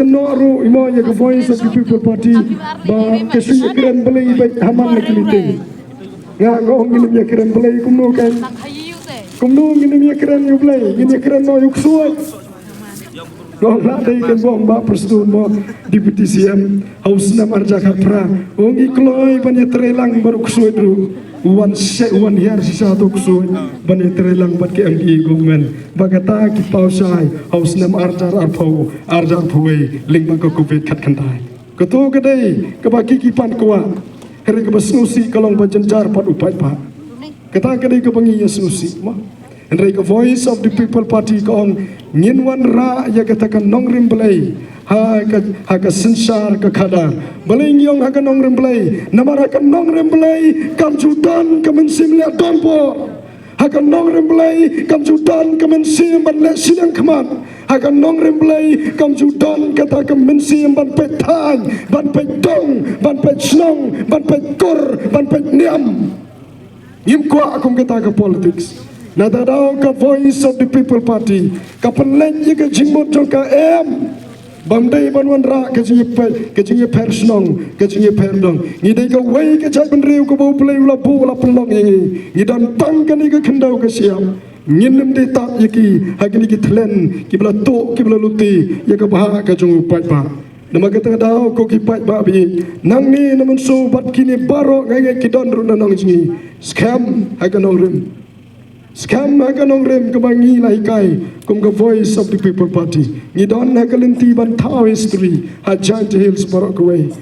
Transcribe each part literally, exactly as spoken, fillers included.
Noh ruh imo ïa ka Voice of the People Party ba ka shu ïakren Blei bad ha man la ki meeting. Nga nga ong ngin ïakren Blei kumno kan? Kumno ngin ïakren ïa u Blei? Ngin ïakren noh ïa u ksuid. Nga ong la dei kan bong ba Prestone mo Deputy C M ha u snem arja khatphra. Ong i kloi ban ïatrei lang bad u ksuid ruh. Wan se wan hiar sisa to ksuid ban ïatrei lang bad ki M P government. Ba kata ki paw shai ha u snem arja arphew arja arphew wei lyngba ka covid khatkhyndai. Kato ka dei kaba ki ki pan kwah. Hynrei kaba sngewsih ka long ba jynjar pat u paidbah. Kata ka dei kaba ngi ïa sngewsih mo. Hynrei ka Voice of the People Party ka ong ngin wanrah ïa kata ka nongrim Blei ha ka ha ka synshar ka khadar. Balei ngi ong ha ka nongrim Blei? Namar ha ka nongrim Blei kam ju don ka mynsiem leh don bor. Ha ka nongrim Blei kam ju don ka mynsiem ban leh shiliang khmat. Ha ka nongrim Blei kam ju don kata ka mynsiem ban peit thaiñ, ban peit dong, ban peit shnong, ban peit kur, ban peit niam. Ngim kwah kum kata ka politics. Na kata ka daw ka Voice of the People Party ka pynleit ïa ka jingmut jong ka em. Bym dei ban wanrah ka jingïapher, ka jingïapher shnong, ka jingïapher dong. Ngi dei kawei ka jaitbynriew kaba U Blei u la buh u la pynlong ïa ngi. Ngi don tang kane ka khyndew ka shyiap. Ngin ym dei tad ïa ki ha kine ki thlen kiba la tuh kiba la lute ïa ka bhah ka jong u paidbah. Namar kata ka daw ko ki paidbah ba ïeit, nangne na mynsaw bad kine baroh nga ngeit ki don ruh na nong jong ngi. Skhem ha ka nongrim. Skhem ha ka nongrim kaba ngi la hikai kum ka Voice of the People Party. Ngi don ha ka lynti ban thaw history ha Jaintia Hills baroh kawei.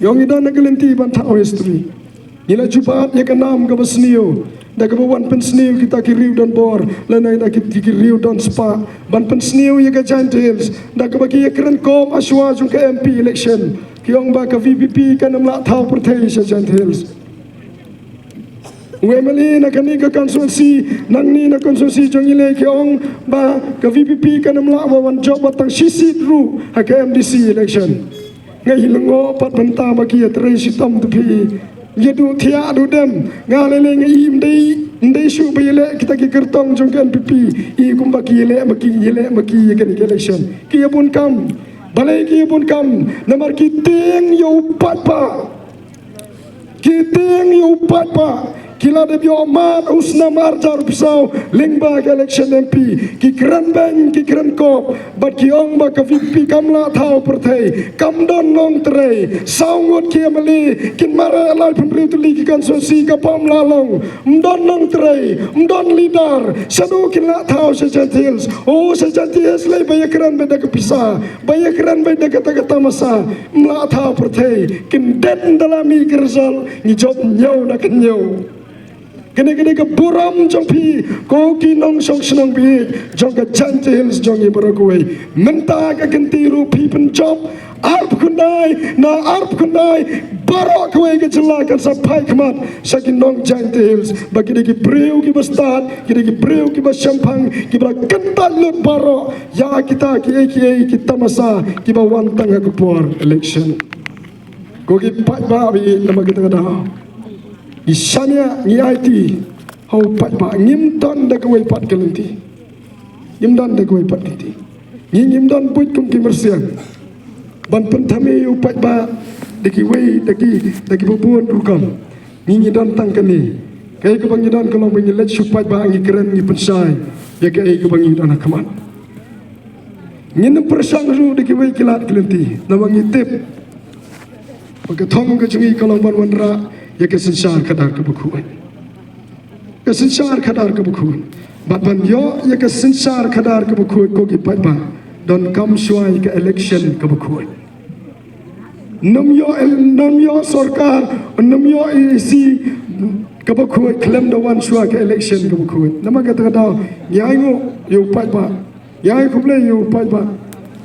Ïa ngi don ha ka lynti ban thaw history. Ngi la jubab ïa ka nam kaba sniew da kaba wan pynsniew kita ki riew don bor lane da ki, ki riew don spah ban pynsniew ïa ka Jaintia Hills da kaba ki ïakren kop ha shuwa jong ka M P election. Ki ong ba ka V P P kan ym lah thaw pyrthei sha Jaintia Hills. U M L A na kane ka constituency, nangne na constituency jong ngi lei ki ong ba ka V P P kan ym lah ba wan jop ba tang shi seat ruh ha ka M D C election. Nga hi lyngngoh pat mynta ba ki ïatrei shitom tu phi. Ïa duh thiah duh dem. Nga lei lei nga i ym dei, ym dei shuh ba ïaleh kita ki kyrtong jong ka N P P. I kumba ki ïaleh ma ki, ïaleh ma ki ïa kane ka election. Ki ïa bun kam. Balei ki ïa bun kam? Namar ki tieng ïa u paidbah. Ki tieng ïa u paidbah. Ki la dep ïoh mad u snem arjar phew saw lyngba ka election M P. Ki kren beiñ, ki kren kop. Bad ki ong ba ka V P P kam lah thaw pyrthei. Kam don nongtrei. Saw ngut ki M L A. Kin mareh lai pynriew tylli ki constituency ka bym lah long. Ym don nongtrei. Ym don leader. Shano kin lah thaw sha Jaintia Hills? Oh, sha Jaintia Hills lei ba ïakren beit da ka pisa. Ba ïakren beit da kata ka tamasa. Ym lah thaw pyrthei. Kin dei da la mih ka result. Ngi jop ñiew na ka ñiew. Kane kane ka burom jong phi ko ki nongshong shnong baieit jong ka Jaintia Hills jong ngi baroh kawei. Mynta ka kynti ruh phi pynjop arphew khyndai na arphew khyndai baroh kawei ka jylla kan sa phai khmat sha ki nong Jaintia Hills ba ki dei ki briew kiba stad, ki dei ki briew kiba shemphang, kiba kyntait lut baroh ïa kita kiei kiei ki tamasa kiba wan tang ha ka por election. Ko ki paidbah baieit, namar kata ka daw ngi shaniah, ngi aiti ha u paidbah, ngim don da kawei pat ka lynti. Ngim don da kawei pat ka lynti. Ngi ngim don buit kum ki myrsiang ban pynthame ïa u paidbah da kiwei, da ki, da kiba bun rukom. Ngi ngi don tang kane. Kaei kaba ngi don ka long ba ngi leit sha u paidbah, ngi kren, ngi pynshai ïa kaei kaba ngi don ha khmat. Ngin ym pyrshang ruh da kiwei ki lad ki lynti, namar ngi tip ba ka thong ka jong ngi ka long ban wanrah ïa ka synshar khadar kaba khuid. Ka synshar khadar kaba khuid. Bad ban ïoh ïa ka synshar khadar kaba khuid, ko ki paidbah, donkam shuwa ïa ka election kaba khuid. Nym ïoh, nym ïoh sorkar, nym ïoh E A C kaba khuid khlem da wan shuwa ka election kaba khuid. Namar kata ka daw ngi ainguh ïa u paidbah. Ïa, khublei ïa u paidbah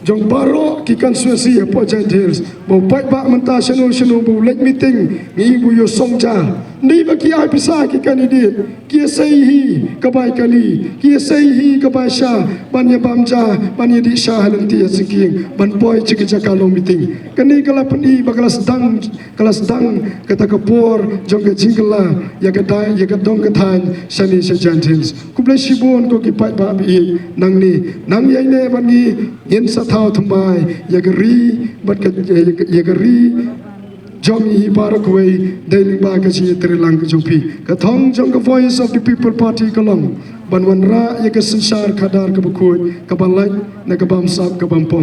jong baroh ki constituency hapoh Jaintia Hills. Ba u paidbah mynta shano shano ba u leit meeting, ngi i ba u ïohsong ja. Ni ba ki ai pisa ki candidate, ki ïa sei hi ka bai kali, ki ïa sei hi ka bai sha, ban ïa bam ja, ban ïa dih sha ha lynti ha singkieng, ban poi sha ki jaka long meeting. Kane ka la pyni ba ka la sdang, ka la sdang kata ka por jong ka jingkylla ïa ka dai, ïa ka dong ka thaiñ shane sha Jaintia Hills. Khublei shibun ko ki paidbah ba ïeit, nangne, nang ïa ine bad ngi, ngin sa thaw thymmai ïa ka ri bad ka, ïa ka, ïa ka ri jong ngi hi baroh kawei, dei lyngba ka jingïatreilang ka jong phi. Ka thong jong ka Voice of the People Party ka long ban wanrah ïa ka synshar khadar kaba khuid, kaba lait, na ka bamsap, ka bampong.